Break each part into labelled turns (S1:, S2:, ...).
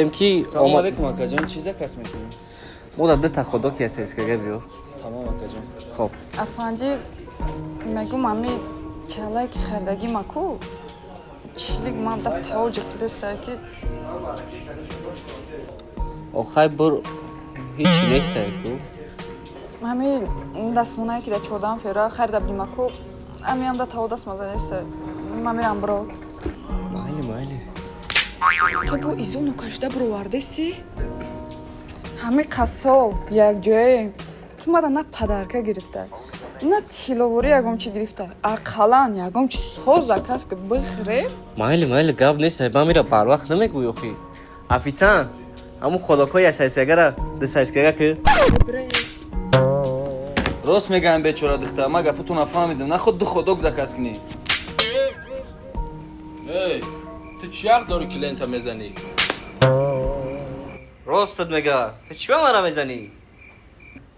S1: Ки
S2: Салом алейкум, акаҷон, чӣ заказ мекунӣ?
S1: Мо дар дута хот-дог я сескага биё.
S2: Тамом, акаҷон.
S1: Хоб.
S3: Афанди, мегум, ами чалае ки харидагӣ маку чилик ман да тавҷи қидесае ки.
S1: Охай бур, ҳичи нестае ку.
S3: Ами дастмонае ки дар 14 феврал харида будим маку, амиам да таво даст мазанеста. Ман мирам, бро.
S1: Майли, майли.
S3: Ту бо изону кашида бировардеси, ҳами қассол якҷояем, ту мада на падарка гирифта, на тилловорӣ ягон чи гирифта, ақаллан ягон чи соза кас ки бихӯрем.
S1: Майли, майли, гап нестае, ман мира барвақт намегӯй охи. Официант, ҳамун хот-догҳои я сескагара ду сескага ки.
S2: Рост мегаям, бечора духтар, ман гапату нафаҳмидам. Наход ду хот-дог заказ кунӣ.
S4: Эй, ту чӣ ҳақ дорӣ клиента мезанӣ?
S1: Ростат мега, ту чӣ ба мара мезанӣ?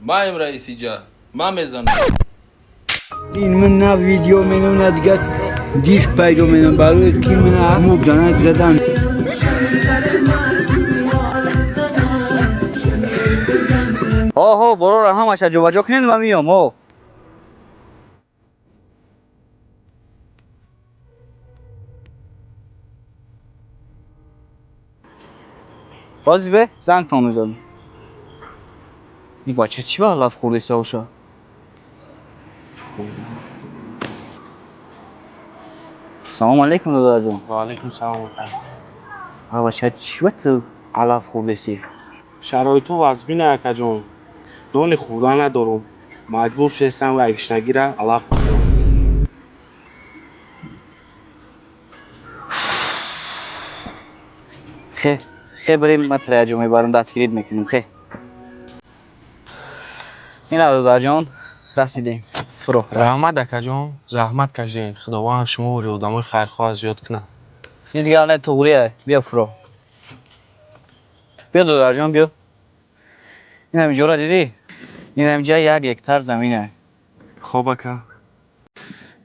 S4: Маем раисиҷа, ман мезанам.
S5: Ин ман на видео менам, на дигар диск пайдо менам, барои ки ман ҳаму ганак задан.
S1: Ҳо, борора ҳамаша ҷобаҷо кунед, ман миём, ҳо. Бози бе зангтон мезанам. Ин бача чӣ ба алаф хӯрдеса боша? Салому алейкум, додарҷон.
S6: Ва алейкум салом.
S1: А бача, чӣ ба ту алаф хӯрдесӣ?
S6: Шароитҳо вазмина, акаҷон. Дони хӯрдан надорум. Маҷбур шудестам ва гишнагира алаф хӯрдам.
S1: Хе, хе, барем, ман траҷо мебарам, дастгирит мекунем. Хе, ина, додарҷон, расидем, фуро.
S6: Раҳмат, акаҷон, заҳмат кашидем. Худованд шуморо одамои хайрхоҳ зиёд кунад.
S1: Ин дигар не, туғрия, биё, фуро, биё, додарҷон, биё. Ин ҳаминҷоро дидӣ? Ин ҳаминҷа 1 гектар замина.
S6: Хоб, ака.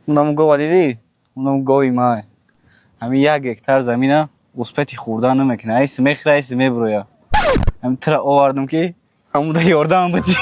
S1: Унам гова дидӣ? Унам гови май. Ҳамин 1 гектар замина успети хӯрдан намекунад, айси мехӯра, айси мебуроя. Ҳамин тура овардам, ки ҳамуда ёрдам будӣ.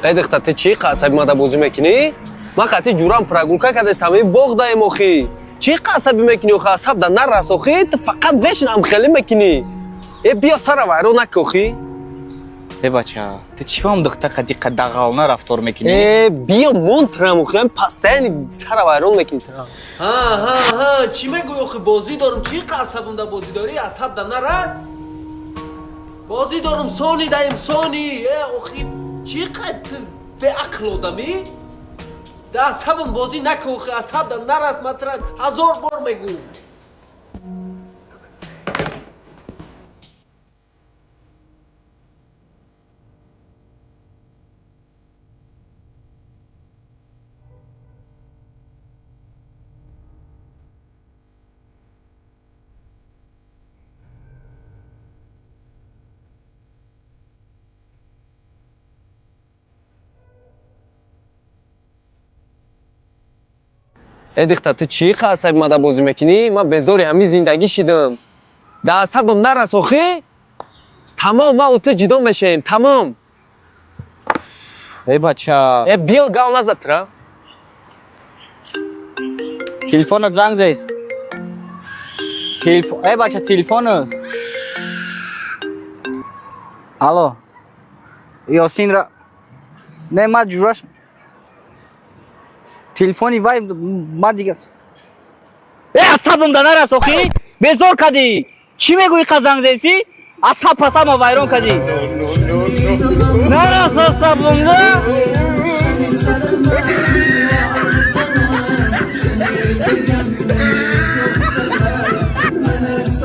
S7: Эй духтар, ту чӣ қасаби мада бозӣ мекунӣ? Ман қатъи ҷурам прогулка кардастам, ин боғ даем охи. Чӣ қасаби мекунӣ охи? Асаб да нарас охи, ту фақат вешин амхелӣ мекунӣ. Э, биё, сара вайрон наки охи.
S1: Э бача, ту чӣ бам духта қади дағална рафтор мекунӣ?
S7: Э, биё, мон трам охи, ам постоянно сара вайрон мекунӣ трам.
S8: Ҳа, ҳа, ҳа, чӣ мегӯӣ охи? Бозӣ дорум, чӣ қасабум да бозӣ дорӣ? Асаб да нарас. Бозӣ дорум, сони даем, сони. Э, охи, чӣ қад ту беақл одамӣ? Да асабам бозӣ нака охи, асаб да нарас, ман тра ҳазор бор мегӯм.
S7: Э духтар, ту чӣ қасаби мада бозӣ мекунӣ? Ман безори ҳамин зиндагӣ шидам. Да асабам нарас охи. Тамом, ман у ту ҷудо мешавем, тамом.
S1: Э бача.
S7: Э, биё, гав назад тра.
S1: Телефонат занг зес. Телефон, э бача, телефонат. Алло. Ёсин ра не, ман ҷураш телефони вай, ман дигар. Э, асабам да нарас охи, безор кардӣ. Чӣ мегӯӣ, қа занг зесӣ? Асаб пасама вайрон кардӣ. Нарас асабам да.